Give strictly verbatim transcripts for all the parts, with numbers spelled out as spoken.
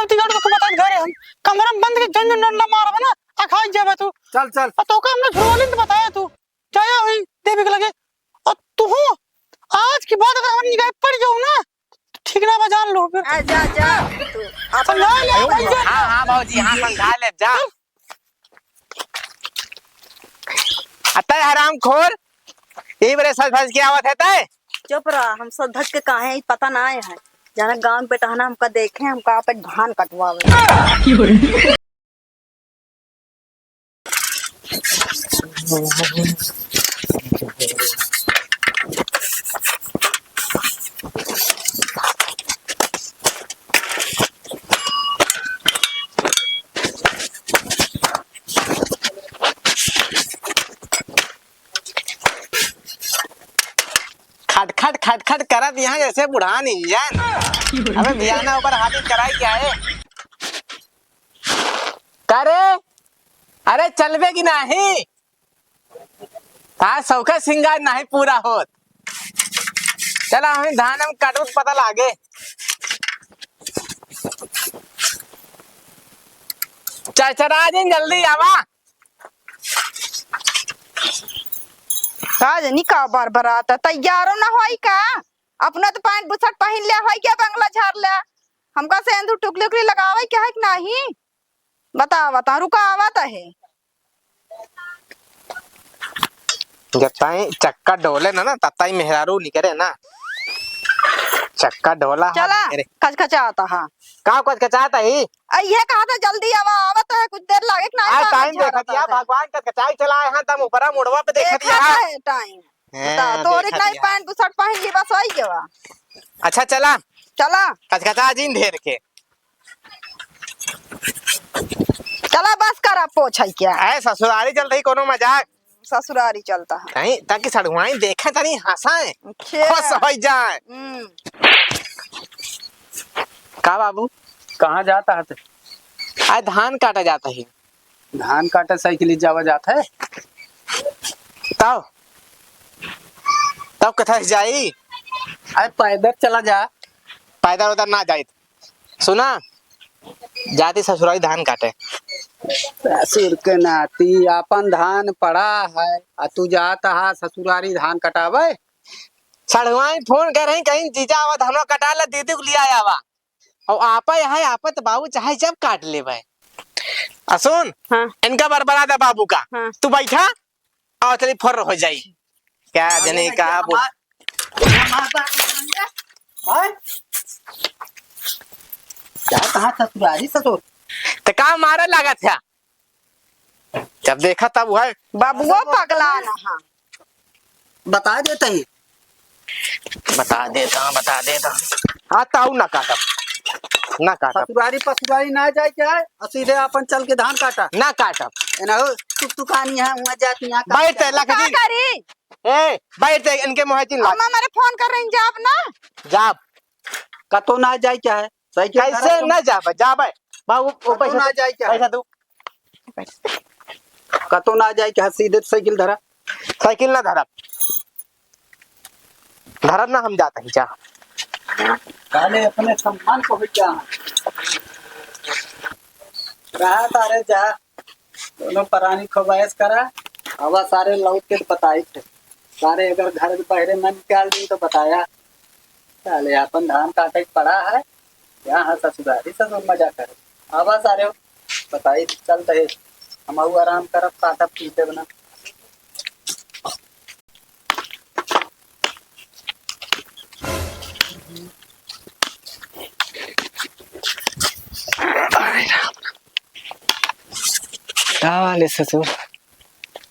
तिगड़ के तू बता घरे हम कमरा में बंद के जन जन डंडा मारबे ना, आ खाई जाबे तू। चल, चल। आ तोका हमने झुरवाली तो बताया तू, जाया हुई देवी के लगे। और तू आज के बाद अगर हम निगाह पड़ जाऊ ना, तो ठीक ना बा, जान लो फिर। आ, जा, जा, तू अपन समझा ले, भाई, जा। हाँ, हाँ, भौजी, हाँ, समझा ले, जा। आ तय हरामखोर, यही बरे सज भज के आवत है तय। चुप रहा, हम सज धज के काहे आई, पता ना आए हैं। जाना गाँव के बेटहना हमका देखे, हमका आपन धान कटवावे। खटखट खटखट करत यहाँ जैसे बुढ़ान इंजन। अबे बियाना ऊपर हावी कराई क्या है? का रे? अरे चलबे कि नाही? आज सौखा सिंगार नाही पूरा होत। चला हम धान हम काटूत पता लागे। चरचरा जिन जल्दी आवा। का जनी का बरबरात है, तैयारो ना होई का? अपना तो पैंट बुशर्ट पहिन ले, होई क्या बंगला झाड़ ले? हमका सेंदूर टुकली उकली लगावे के है कि नाही? बता, बता, रुका, आवत है। जब ताई चक्का डोले ना, ना, तब ताई मेहरारू निकरे ना। चक्का डोला, हाँ, चला, निकरे। कचकचाता, हाँ। का कचकचाता ही? आ, ये कहा था, जल्दी आवा, आवत है, कुछ देर लागे कि नाही, आ, बाहर टाइम झाड़ा देखत था या, है। भगवान कचकचाई चला है, हाँ, तम ऊपरा मुड़वा पे देखत देखत या। है टाइम। हैं, बता, तोरे देखत नहीं या। पैंट बुशर्ट पहन ली, बस होई गवा। अच्छा, चला। चला। कचकचा जिन ढेर के। चला, बस करा, पोछाई क्या। ऐ, ससुरारी चलत ही, कोनो मजाक। ससुरारी चलता है। नहीं, ताकि सड़ुआई देखे तनी हंसाए। अच्छा। खुश हो जाए। हम्म। का बाबू? कहाँ जाता है तू? आ, धान काटा जाता है। धान काटे साइकिल जावा जात है। तब, तब कथा जाई? अरे पैदल चला जा। पैदल उधर ना जाइत। सुना, जाती ससुरारी धान काटे। ससुर के नाती, आपन धान पड़ा है, आ तू जात हा ससुरारी धान कटावे? सड़ुआई फोन कर रही, कहीं जीजा आवा, धानवा कटा ला, दीदी को लिया आवा। और आपा यहाँ, आपा तो बाबू चाहे जब काट लेवे। आ सुन, हाँ। इनका बरबरा दे बाबू का। हाँ। तू बैठा, और चली फुर्र हो जाई। क्या अरे जने ना, का क्या बोल- हमार, हमार बात नहीं है। हैं? क्या कहा ससुरारी ससुर? तो का मारे लागत है? जब देखा तब वह बाबुआ पगला ना, हाँ। बता देते ही। बता देता, बता देता। हाँ, ताऊ ना काटब, ना काटब। ससुरारी पसुरारी ना जाए के है, और सीधे अपन चल के धान काटा। ना काटब। ए ना हो, टुकटुकानी है, वहाँ जाती यहाँ का बैठ, लख का दिन। करी? ए, बैठ, इनके मोहतिन लाग। अम्मा मारे फोन कर रही, जाब ना? जाब। कतो ना जाए के है? साइकिल कैसे धरा तुम। ना जाबे? जाबे। बाबू, वो कतो पैसा ना दे। जाए के है? पैसा दो। कतो ना जाए के है, सीधे साइकिल धरा। साइकिल ना धरब। धरब ना, हम जात ही, जा। साले अपने सम्मान को भी क्या? रहा तारे जा, दोनों परानी खोबायस करा, आवा सारे लौट के बताई थे। सारे अगर घर के बहरे न निकाल दी तो बताया। साले अपन धान काटे के पड़ा है, यहाँ ससुरारी ससुर मजा करे। आवा सारे, बताई चलते हैं, हम आऊ आराम करब, काटब पीटे बना। का वाले ससुर?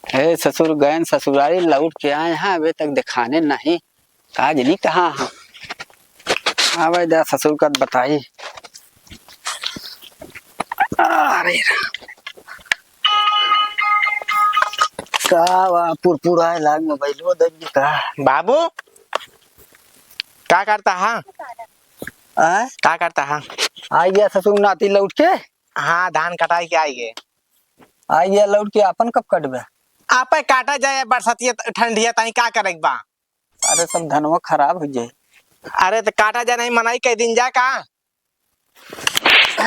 हे ससुर, गयन ससुरारी लौट के आए हैं, अबे तक दिखाने नहीं। का जनी कहाँ हैं? आवे दा ससुर का बताई। अरे राम। का वा पुरपुराए लाग मोबाइलो दइए का? बाबू, का करता हा? आय? का करता हा? आई गया ससुर नाती लौट के। हाँ, धान कटाई के आई गए। आई गया लौट के, आपन कब कटबे? आपे काटा जाए बरसतिया ठंडिया ताई, का करे के बा? अरे सब धनवा खराब हो जाए। अरे तो काटा जाए, नहीं मनाई कई दिन जा का?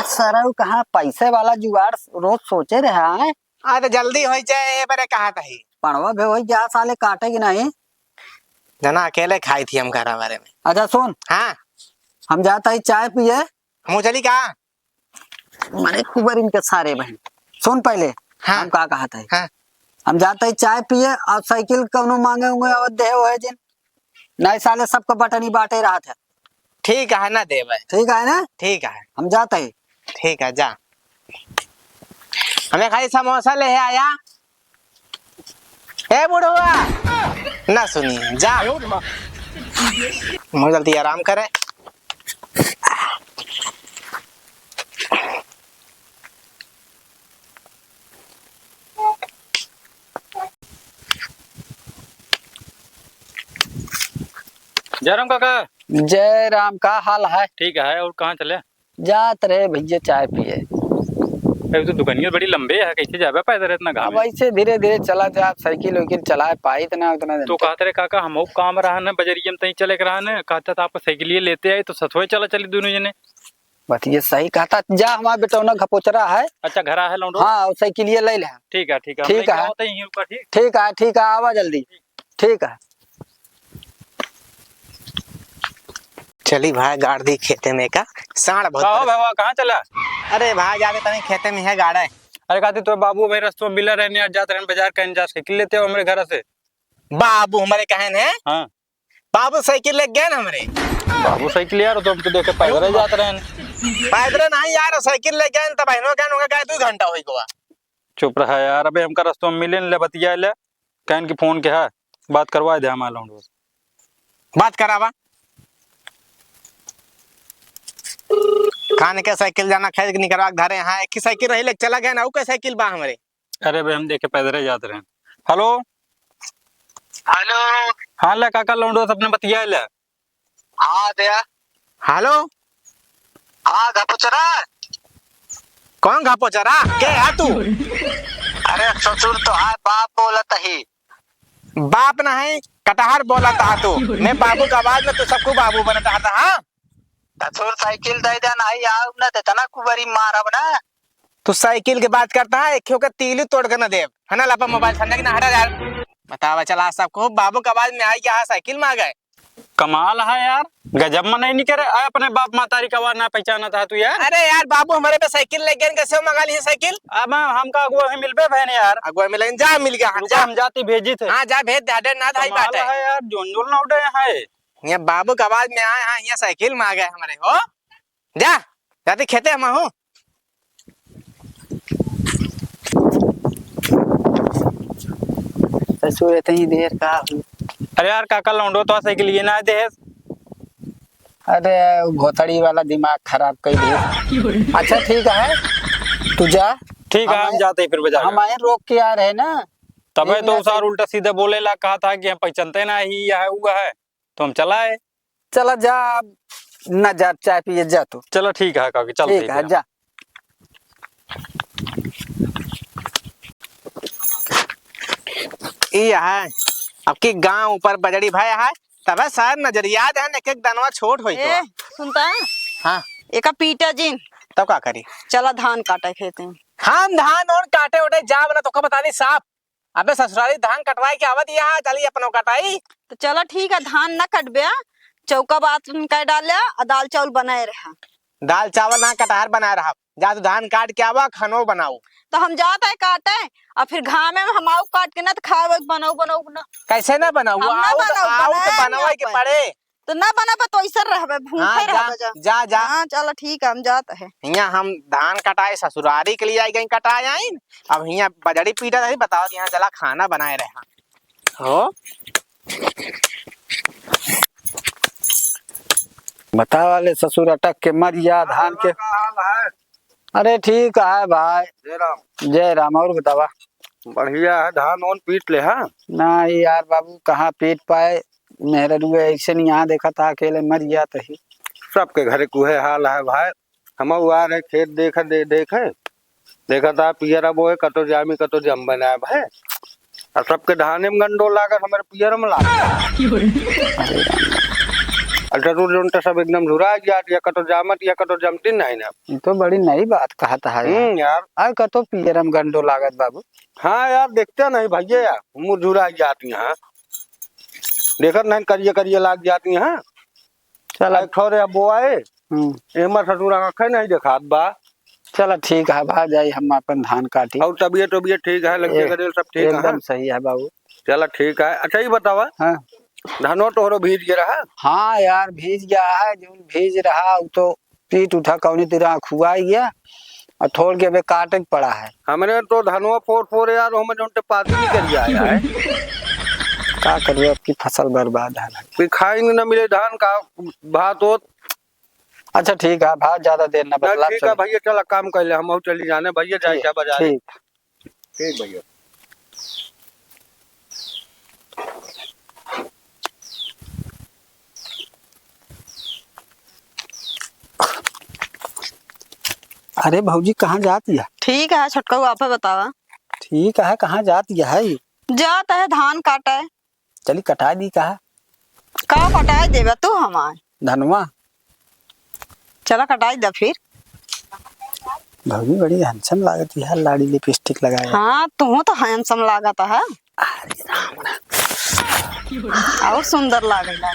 सरऊ कहाँ पैसे वाला जुगाड़ रोज सोचे रहा है। आ, तो जल्दी होइ जाए, ए बरे कहा तही। पड़वा भी होइ गया साले, काटे कि नहीं? जना अकेले खाई थी हम घर हमारे में। अच्छा सुन। हाँ। हम जाता ही चाय पिए। हम चली का? मरे कुबर इनके सारे बहन। सुन पहले, हाँ। हम का कहत है? हाँ। हम जात है चाय पिए और साइकिल कौनो मांगे होंगे और देहे होए जिन। नहीं साले सबको बटनी बांटे रहत है। ठीक है ना देवे। ठीक है ना? ठीक है। हम जात है। ठीक है, जा। हमें खाली समोसा ले आया। ए बुढ़वा, ना सुनिए, जा। मुँह जल्दी आराम करे। जय राम काका। जय राम, का हाल है? ठीक है, और कहाँ चले? जात रहे भैया चाय पिए। अरे, तो दुकानिया बड़ी लंबे है, कैसे जाबे पैदल इतना घाम अब में? ऐसे धीरे धीरे चला जा, साइकिल वाइकिल चलाए पाई इतना, उतना दिन तो तक। कहत रहे काका, हम काम रहा न बजरिया में तहीं चले के रहा न, कहता था आपको साइकिलिए लेते आए तो सथवे चला चली दोनों जने। बस ये सही कहता, जा हमारा बेटौना घपोचरा है। अच्छा, घर आ है लौंडो? हाँ, और साइकिलिए ले ले। ठीक है, ठीक है, हम ठीक लेके है। आवत है यहीं ऊपर, ठीक? ठीक है, ठीक है, आवा जल्दी। ठीक है। चली भाई, गाड़ दी खेते में का, साँड़ बहुत का हो परेशान। भैया, कहाँ चला? अरे भाई, जाके तनी खेते में है गाड़े। अरे, कहती तो बाबू भाई रस्तों में मिला रहने यार, जात रहन बाजार, कहीं जा साइकिल लेते हो हमरे घर से। बाबू हमारे कहन है? हाँ। बाबू साइकिल ले गए ना हमरे। बाबू साइकिल यार, तो हम तो देखे पैदल ही जात रहन। पैदल नहीं यार, साइकिल ले गए, तब बहनों कहन, उनका कहे, "दो घंटा होई गवा।" चुप रहा यार, अबे हमका रस्तों में मिले न ले, बतिया ले। कहन की फोन के है, बात करवा दे हमारे लौंडो से। बात करावा। खान के साइकिल जाना खरीद के निकलवा के धरे हैं, एक ही साइकिल रही, लेके चला गया ना, ऊ के साइकिल बा हमरे। अरे बे, हम देखे पैदल ही जात रहे। हेलो। हेलो। हाँ ले काका, लौंडो से अपने बतिया ले। हाँ दया। हेलो। हाँ घपोचरा। कौन घपोचरा? के है तू? अरे ससुर, तोहार बाप बोलत ही। बाप नहीं, कटहर बोलत हा तू। मैं बाबू का आवाज में तू सबको बाबू बनत हा, हाँ? ससुर साइकिल दे दे, नहीं आऊ ना, ते तना कुबरी मारब ना। तू साइकिल के बात करता है, एक के तीली तोड़ के न देब, है ना? लापा मोबाइल समझा कि ना, हटा यार। बतावा चला, सबको बाबू का आवाज में आई क्या, साइकिल मांगे। कमाल है यार, गजब मनई निकरे, आ अपने बाप मातारी का आवाज ना पहचानत हा तू यार। अरे यार, बाबू हमारे पे साइकिल ले गए, कैसे मंगा ली साइकिल? अब हमका अगुआ ही मिलबे बहन यार। अगुआ मिले, जा मिल गया, हाँ, रुका, जा। हम जाती भेजी थे। हाँ, जा भेज दे, अरे ना धाई कमाल बाटे। है यार, जोन जोन लौटे हैं। यहाँ बाबू का आवाज में आए, हाँ, यहाँ साइकिल मांगे हमारे हो। जा, जाती खेते हम हो। ससुर, इतनी देर का हुई? अरे यार, काका लौंडो तो साइकिल ये ना दे। अरे, वो भोतड़ी वाला दिमाग खराब कर दिए। अच्छा, ठीक है, तू जा। ठीक है, हम हम आए, जाते हैं फिर बाजार हम में। आए रोक के आ रहे ना। तबे एक तो ना उसार से उल्टा सीधा बोले ला, कहा था कि हम पहचानते ना ही, यह है, वो है। तो हम चला आए। चला जा, अब ना जा, चाय पिए जा तू। चला ठीक है काकी, चलते ठीक है, फिर। जा। ई है, अब की गांव ऊपर बजड़ी भाई है, तबे शायद नजरिया दे, एक एक दनवा छोट होई ए, तो। सुनता है? हाँ। एका पीटा जिन। तब का करी? चला धान काटे खेते में। हम धान और काटे उठे जाब ना, तोका बता दी साफ। अबे ससुरारी धान कटवाए के आवत यहाँ, चली अपनो कटाई। तो चला ठीक है, धान न कटबे, चौका बात कर डाले, आ दाल चावल बनाए रहा। दाल चावल ना, कटहर बनाए रहा। जा तू धान काट के आवा, खानो बनाऊ। तो हम जात है काटे, और फिर घामे में हम आऊ काट के ना तो खाए, बनाऊ, बनाऊ ना। कैसे ना बनाऊ? हम ना आऊ तो, बनाऊ, आऊ तो बनाए बनवाए ना के पाए। पड़े। तो ना बनबा तो ऐसे रहबे, भूखे हाँ, जा, रहबे जा। जा, जा। हाँ, चलो ठीक है, हम जात है। हियाँ हम धान कटाए, ससुरारी के लिए आई गई कटाए आइन। अब हियाँ बजड़ी पीटा नहीं, बताओ कि यहाँ जला खाना बनाए रहे। हो? बतावा ले ससुर, अटक के मर गया धान के। का हाल है? अरे ठीक है भाई। जय राम। जय राम, और बतावा? बढ़िया है, धान ओन पीट ले, हाँ? नहीं यार बाबू, कहाँ पीट पाए, मेहररुए ऐसे नहीं यहाँ देखा था, अकेले मर गया तही। सबके घरे कुहे हाल है भाई, हम आ रहे खेत देखे, दे-, देखे, देखा था पियरा बोए, कतो जामी, कतो जम बनाए भाई, और सबके धाने में गंडो लागत, हमारे पियर में लागत। अच्छा, तू जोन तो सब एकदम झुरा जात, या कतो जामत, या कतो जमती नहीं ना। ये तो बड़ी नई बात कहत है यार। हम्म, यार। आय कतो पियरम गंडो लागत बाबू। हाँ यार, देखते नहीं भैया यार, मुँह झुरा जाती हैं। देखत नहीं, करिए करिए लाग जाती हैं। चला। आय थोड़े अब वो आए, हम्म। एमा ससुर आँखें नहीं देखात बा। चला ठीक है, भा जाई, हम अपन धान काटी। और तबियत, तबियत ठीक है, लड़के एक-, का दिल सब ठीक है? एकदम सही है बाबू। चला ठीक है। अच्छा, ये बतावा, हाँ। धनो तोहरो भीज गया रहा? हाँ यार, भीज गया है, जो भीज रहा, वो तो पीट उठा, कौनी तरह खुआई गया, और थोड़ के अबे काटे के पड़ा है। हमरे तो धनवा फोर फोर यार, हमें जोन ते पाती निकल आया है। का करिए, आपकी फसल बर्बाद है। कोई खाए नहीं ना मिले धान का भात होत। अच्छा ठीक है, भात ज्यादा देर ना ना, बतला, ठीक है चल। भैया, चला काम कर ले, हम और चली जाने भैया, जाए ठीक, क्या बाजार। ठीक। ठीक भैया। अरे भौजी, कहाँ जात या? ठीक है छोटकऊ, आप बतावा। ठीक है, कहाँ जात या है? जात है धान काटे। चली कटाई दी कहा? का कटाई देबा तू हमार? धनवा। चला कटाई दा फिर। भौजी बड़ी handsome लागत है, लाड़ी lipstick लगाए। हाँ, तू तो handsome लागत है। अरे राम राम। और सुंदर लागेला।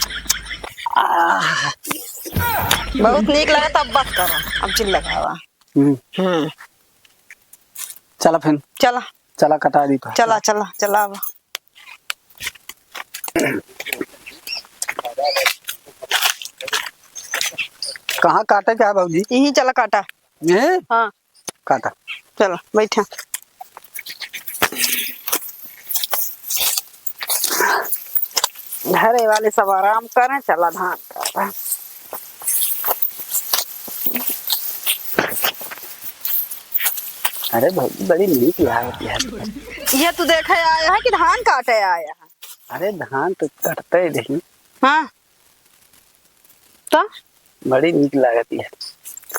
आह। बहुत नीक लागत, अब बस करो, अब जिन लगावा। हम्म। हम्म। चला फिर। चला। चला कटा दी तो। चला, चला, चला अब। कहाँ काटे का है भौजी? यहीं चला काटा। यहीं? हाँ। काटा। चला, बैठा। घरे वाले सब आराम करें, चला धान काटा। अरे भौजी, बड़ी नीक लागत है। ये तू देखे आया है कि धान काटे आया है? अरे धान तो कटते ही नहीं। हाँ। तो? बड़ी नीक लागत है।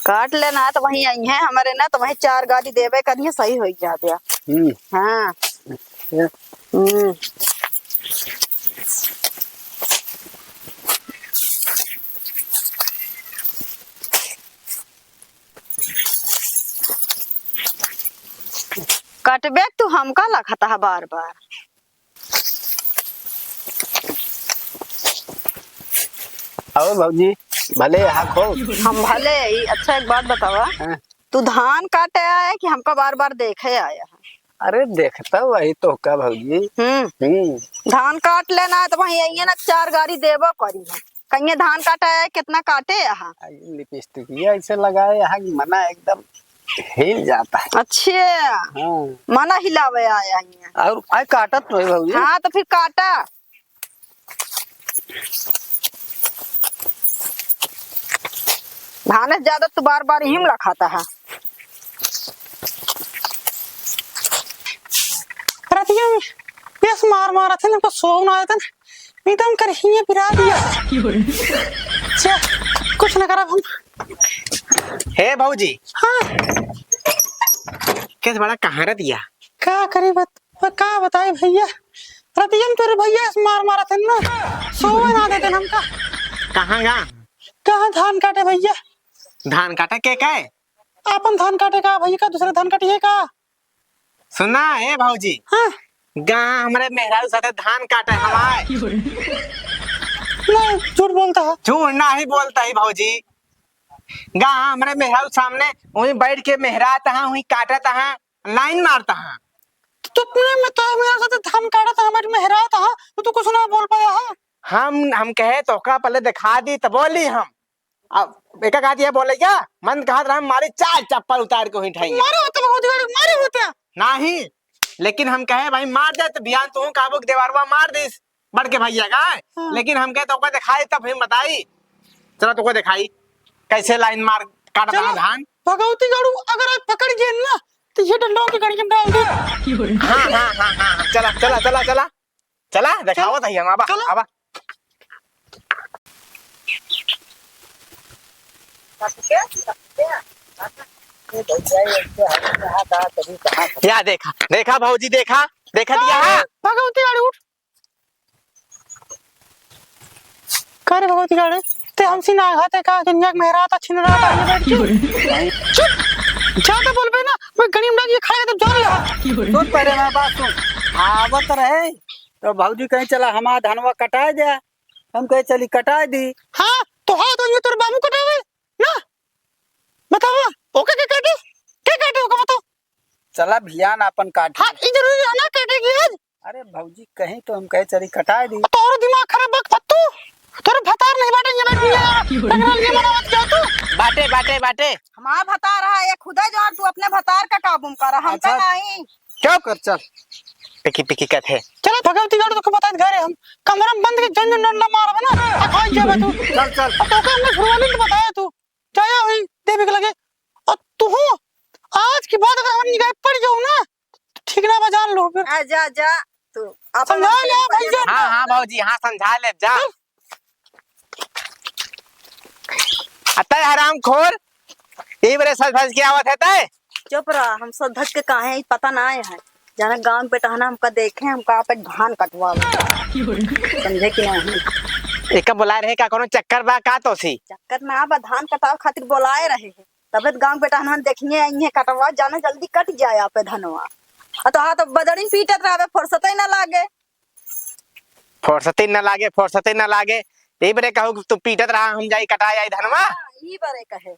काट लेना तो वहीं आई है हमारे ना, तो वहीं चार गाड़ी देवे करिए, सही हो जाबे। हम्म। हाँ। अच्छा। हम्म। कटबे तू हमका लखता है बार बार। और भौजी, भले यहाँ खो। हम भले ही। अच्छा, एक बात बतावा, हाँ। तू धान काटे आया है कि हमका बार बार देखे आया है? अरे, देखता वही तो का भौजी। हम्म। हम्म। धान काट लेना है तो वहीं आइए ना, चार गाड़ी देबो करी है। कहिए धान काटे आया है, कितना काटे यहाँ? आ, ये लिपस्टिक ये ऐसे लगाए यहाँ कि मना एकदम हिल जाता है। अच्छे। हाँ। मना हिलावे आया है। और आई काटत तो है भौजी। हाँ, तो फिर काटा। धाने से ज्यादा तू बार बार इही में लखाता है। रतिया में यस मार मारत है, हमको सोव ना आयतन, एकदम कर हिये पिरा दिया। छे, कुछ ना करब हम। हे भौजी। हाँ। केस बड़ा कहाँ रतिया? का करी बत-, पर का बताई भैया, रतिया में तोरे भैया से मार मारत है ना, सोवे ना देते हमका। कहाँ गा? कहाँ धान काटे भैया? धान काटे के का? आपन धान काटे का भैया, का दूसरे धान काटिए का? सुना, ए भौजी। हाँ। गा हमरे मेहरारू साथे धान काटे हमार। नहीं, झूठ बोलता है। झूठ नाही बोलता है भौजी। गा हमरे मेहरारू सामने वहीं बैठ के मेहरात हाँ, वहीं काटत हाँ, लाइन मारत हाँ। तो तू अपने में तो मेरा साथे धान काटत हाँ, हमारी मेहरात हाँ, तो तू कुछ ना बोल पाया है। हम, हम कहे तो का पहले दिखा दी तो बोली हम। अब एका कहा दिया बोले क्या? मन कहा रहा मारी चार चप्पल उतार के वहीं ठाई। मारे होते भगवती गाड़ी, मारे होते। नाही, लेकिन हम कहे भाई मार दे तो बिहान तू काबू के देवरवा मार दिस बड़ के भैया का। हाँ। लेकिन हम कहे तो ओका दिखाई तब हम बताई। चला तो को दिखाई कैसे लाइन मार काटत चलो, हाँ धान। भगवती गाड़ू अगर आज पकड़ गए ना तो ये डंडों की गड़ी में डाल दे। हाँ, हाँ, हाँ, हाँ, हाँ, चला, चला, चला, चला। चला, देखावत है हम, आवा, चलो। आवा। या देखा, देखा भौजी, देखा, देखा दिया है। भगवती गाड़ी उठ। का रे भगवती गाड़ी? ते हमसे ना घाते का कि नियक मेहरा था, छिन रहा था, ये बैठ के। चुप! ज्यादा बोलबे ना, मैं गणिम डाल के खड़ा कर दूं, जान ले। सुन पहले हमार बात सुन। आवत रहे, तो भौजी कहीं चला हमार धनवा कटाए दे। हम कहे चली कटाए दी। हाँ, तो हाँ, तो ये तोर बाबू कटावे, ना? बतावा, ओके के काटे? के काटे ओके बताओ? चला भियान आपन काट। हाँ, ई जरूरी है ना काटे की आज? अरे भौजी कहीं तो हम कहे चली कटाए दी। तोर दिमाग खराब बक फत्तू। तोर भतार नहीं बाटे, ये बैठ गया। टकराल ये मनावत क्या तू? बाटे, बाटे, बाटे। हमार भतार है, ये खुदा जो तू अपने भतार का काबू में कर, हम अच्छा। तो नहीं। क्या कर चल। पिकी पिकी कहते। चलो भगवती गाड़ी तो बताए घरे हम। कमरा में बंद के जन जन डंडा मारबे ना, अखाई जाबे तू। चल, चल। अब तो का हमने घरवाली ने बताया तू। जाया हुई देवी के लगे। और तू हो, आज के बाद अगर हम निगाह पड़ जाओ ना, तो ठीक ना बा, जान लो फिर। आ, जा, जा, तू अपन समझा ले भाई जान। हाँ, हाँ, भौजी, हाँ, समझा ले, जा। अतः हरामखोर, ई बरे सज धज के आवत है तय? चुप रहा, हम सज धज के काहे आई, पता ना आए हैं। जाना गाँव के बेटहना हमका देखे, हमका आपे धान कटवावे। समझे कि नहीं? एका बुलाए रहे का, कोनो चक्कर बा का तोसी? चक्कर ना बा, धान कटावे खातिर बुलाए रहे हैं। तबे तो गाँव के बेटहना देखिए आई हैं कटवा, जाना जल्दी कट जाए आपे धनवा। आ तो हाँ तो बदड़ी पीटत रहबे, फुर्सते ना लागे। फुर्सते ना लागे, फुर्सते ना लागे। ई बरे कहू कि तू पीटत रहा, हम जाई कटाए आई धनवा। हाँ, ई बरे कहे।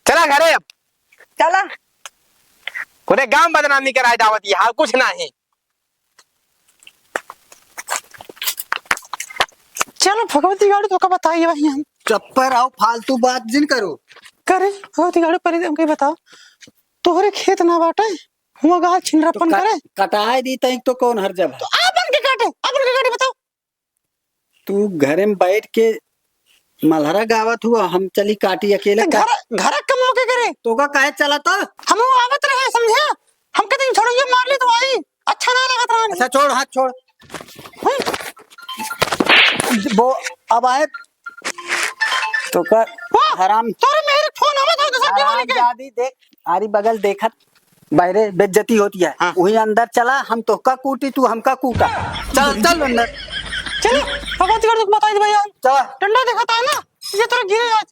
चला घरे अब। चला। पूरे गांव बदनामी कराए जावत ही, हाँ, कुछ नाही। चलो भगवती गाड़ी तो का बताइए भाई हम। चुप रहो, फालतू बात जिन करो। करे भगवती गाड़ी पर हमके बताओ, तोहरे खेत ना बाटे, हुआ गाल छिनरापन तो क-, करे। कटाए दी तई तो कौन हर जब है? तो आपन के काटे, आपन के काटे बताओ। तू घरे में बैठ के मलहरा गावत हुआ, हम चली काटी अकेले तो का? घर, घर कमो के करे। तो का काहे चला तो? हम वो आवत रहे, समझे? हम कहते छोड़ो, ये मार ले तो आई, अच्छा ना लगत रहा। अच्छा, छोड़, हाथ छोड़। हम्म। वो अब आए तो का वाह, हराम। तोरे मेरे फोन आवत हो, दूसरा के वाले के। हरामजादी देख, आरी बगल देखत, बाहरे बेइज्जती होती है। हाँ। वही अंदर चला, हम तोहका कूटी, तू हमका कूटा। चल, चल अंदर। चलो, भगवती गढ़ तक बताई दे भैया। चल। डंडा दिखाता है ना, ये तरह गिरे आज।